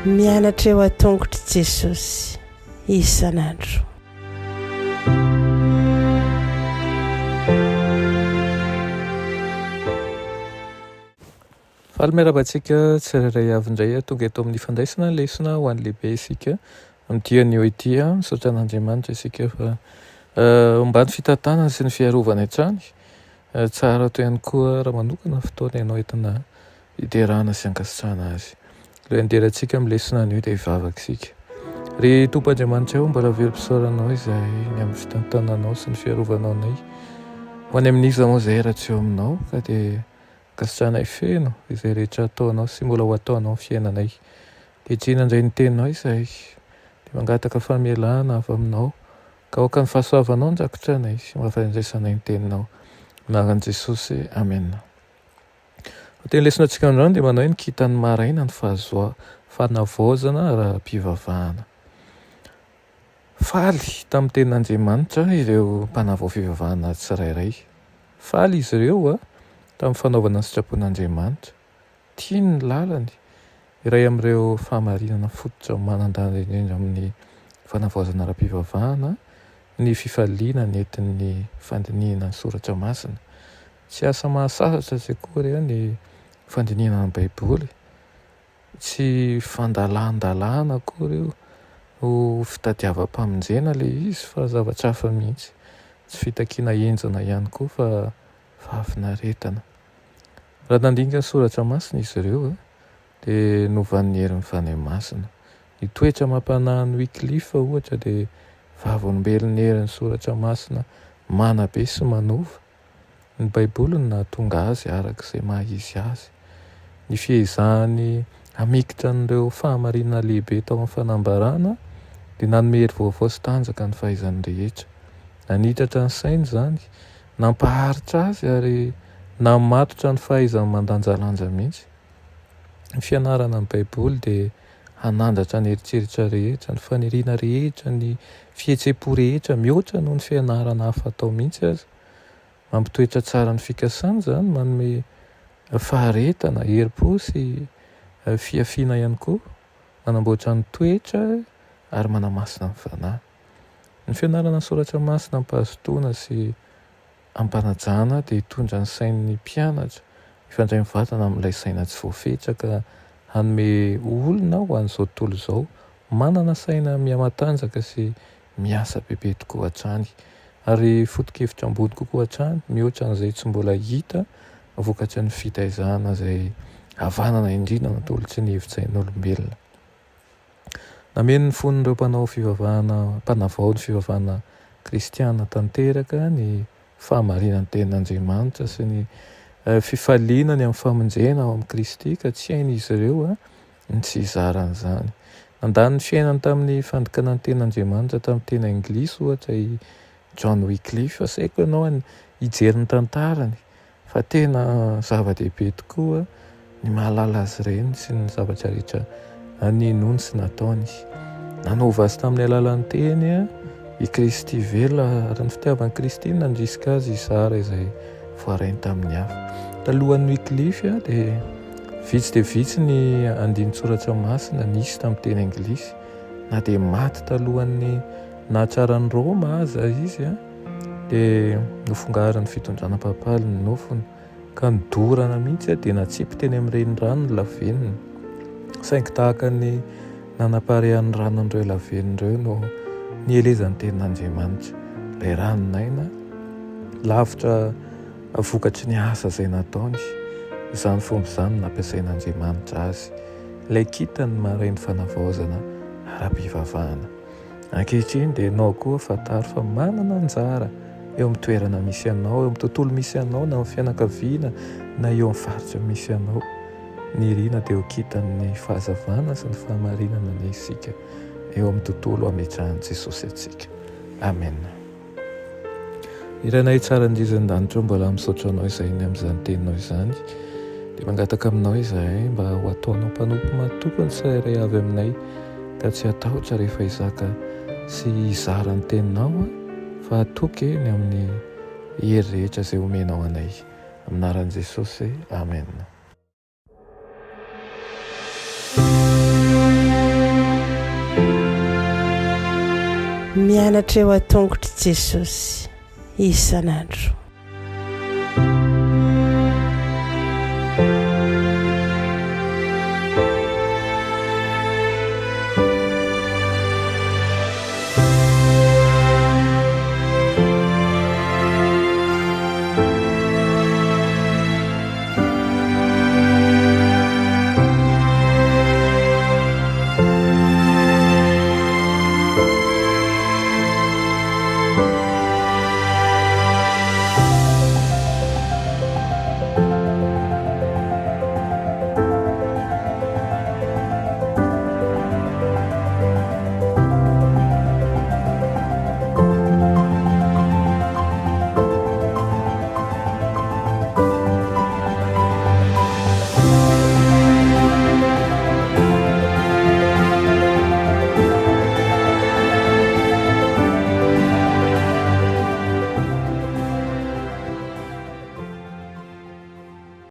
Mianatra eo an-tongotr'i Jesosy isan'andro. Faly miarahaba antsika tsirairay avy indray tonga eto amin'ny fandraisana lesona ho an'ny lehibe isika amin'ity anio ity. Misaotra an'Andriamanitra isika fa omban'ny fitantanany sy ny fiarovany hatrany. Tsara atao ihany koa raha manokana fotoana ianao entina hiderana sy hankasitrahana Azy. Ilay hidera antsika amin'ny lesona anio dia hivavaka isika. Ry Tompo Andriamanitra ô, mbola velom-pisaorana Anao izahay ny amin'ny fitantananao sy ny fiarovanao anay. Ho any amin'iza moa izahay raha tsy eo Aminao? Ka dia ankasitrahanay feno izay rehetra ataonao sy mbola ho ataonao amin'ny fiainanay. Dia nandray ny Teninao izahay, dia mangataka famelana avy Aminao Ka aoka ny fahasoavanao handrakotra anay sy mba fandraisanay ny teninao. Amin'ny anaran'i Jesosy, amena. Ny teny lesona antsika androany dia manao hoe ny kintan'ny maraina ny fahazoa fanavaozana ara-pivavahana. Faly tamin'ny tenin'Andriamanitra ireo mpanavao fivavahana tsirairay. Faly izy ireo tamin'ny fanaovana ny sitrapon'Andriamanitra. Tiany ny lalany. Iray amin'ireo fahamarinana fototra manan-danja indrindra amin'ny fanavaozana ara-pivavahana ny fifaliana nentin'ny fandinihina ny soratra masina. Tsy asa mahasasatra tsy akory ny fandinihana ny Baiboly. Tsy fandalan-dalàna akory io ho fitadiavam-pamonjena ilay izy fa zavatra hafa mihitsy. Tsy fitakiana henjana ihany koa fa fahafinaretana. Raha nandinika ny soratra masina izy ireo dia novan'ny herin'ny Fanahy Masina. Ny toetra amam-panahin'i Wycliffe ohatra dia vavolombelon'ny herin'ny soratra masina manabe sy manova. Ny Baiboly no nahatonga azy araka izay maha izy azy. Ny fiezahany hamikitra an'ireo fahamarinana lehibe tao amin'ny fanambarana dia nanome hery vaovao sy tanjaka ny fahaizany rehetra. Nanitatra ny sainy izany Nampaharitra azy ary namatotra ny fahaizany mandanjalanja mihitsy. Ny fianarana ny Baiboly dia hanandratra ny eritreritra rehetra, ny faniriana rehetra, ny fihetseham-po rehetra, mihoatra noho ny fianarana hafa atao mihitsy aza. Mampitoetra tsara ny fikasana izany, manome faharetana, herim-po sy fihafiana ihany koa, manamboatra ny toetra ary manamasina ny fanahy. Ny fianarana ny soratra masina am-pahazotoana sy am-panajana dia hitondra ny sain'ny mpianatra hifandray mivantana amin'ilay saina tsy voafetra ka hanome olona ho an'izao tontolo izao manana saina mihamatanjaka sy miasa bebe tokoa hatrany ary foto-kevitra ambony kokoa hatrany mihoatra an'izay tsy mbola hita vokatry ny fitaizana izay havanana indrindra natolotry ny hevi-tsain'olombelona. Nameno ny fon'ireo mpanao fivavahana mpanavao ny fivavahana kristiana tanteraka ny fahamarinan'ny Tenin'Andriamanitra sy ny fifaliana ny amin'ny famonjena ao amin'i Kristy ka tsy hain'izy ireo ny tsy hizara an'izany. Nandany ny fiainany tamin'ny fandikana ny Tenin'Andriamanitra tamin'ny teny anglisy ohatra i John Wycliffe. Asaiko ianao hijery ny tantarany Fa tena zava-dehibe tokoa ny mahalala azy ireny sy ny zavatra rehetra ninoany sy nataony. Nanova azy tamin'ny alalan'ny teny i Kristy velona ary ny fitiavan'i Kristy no nandrisika azy hizara izay voarainy tamin'ny hafa. Talohan'ny Wycliffe dia vitsy dia vitsy ny andinin-tsoratra masina nisy tamin'ny teny anglisy. Na dia maty talohan'ny nahatraran'i Roma aza izy, Dia nofongarin'ny fitondrana papaly ny nofony, ka nodorana mihitsy dia natsipy teny amin'ny renirano ny lavenony. Saingy tahaka ny nanapariahan'ny rano an'ireo lavenona ireo no nielezan'ny tenin'Andriamanitra, ilay ranon'aina, lavitra vokatry ny asa izay nataony. Izany fomba izany no nampiasain'Andriamanitra azy, ilay kintan'ny marain'ny fanavaozana ara-pivavahana. Ankehitriny dia ianao koa fantaro fa manana anjara eo amin'ny toerana misy anao, eo amin'ny tontolo misy anao, na amin'ny fianakaviana, na eo amin'ny faritra misy anao. Ny irina dia ho kintan'ny fahazavana sy ny fahamarinana anie isika eo amin'ny tontolo ametrahan'i Jesosy antsika. Amena. Ny Rainay tsara indrindra any an-danitra ô, mbola misaotra Anao izahay ny amin'izany Teninao izany. Dia mangataka Aminao izahay mba ho ataonao mpanompo mahatoky ny tsirairay avy aminay ka tsy hatahotra rehefa hizaka sy hizara ny Teninao fa hatoky ny amin'ny hery rehetra izay omenao anay. Amin'ny anaran'i Jesosy, Amen. Mianatra eo an-tongotr'i Jesosy isan'andro.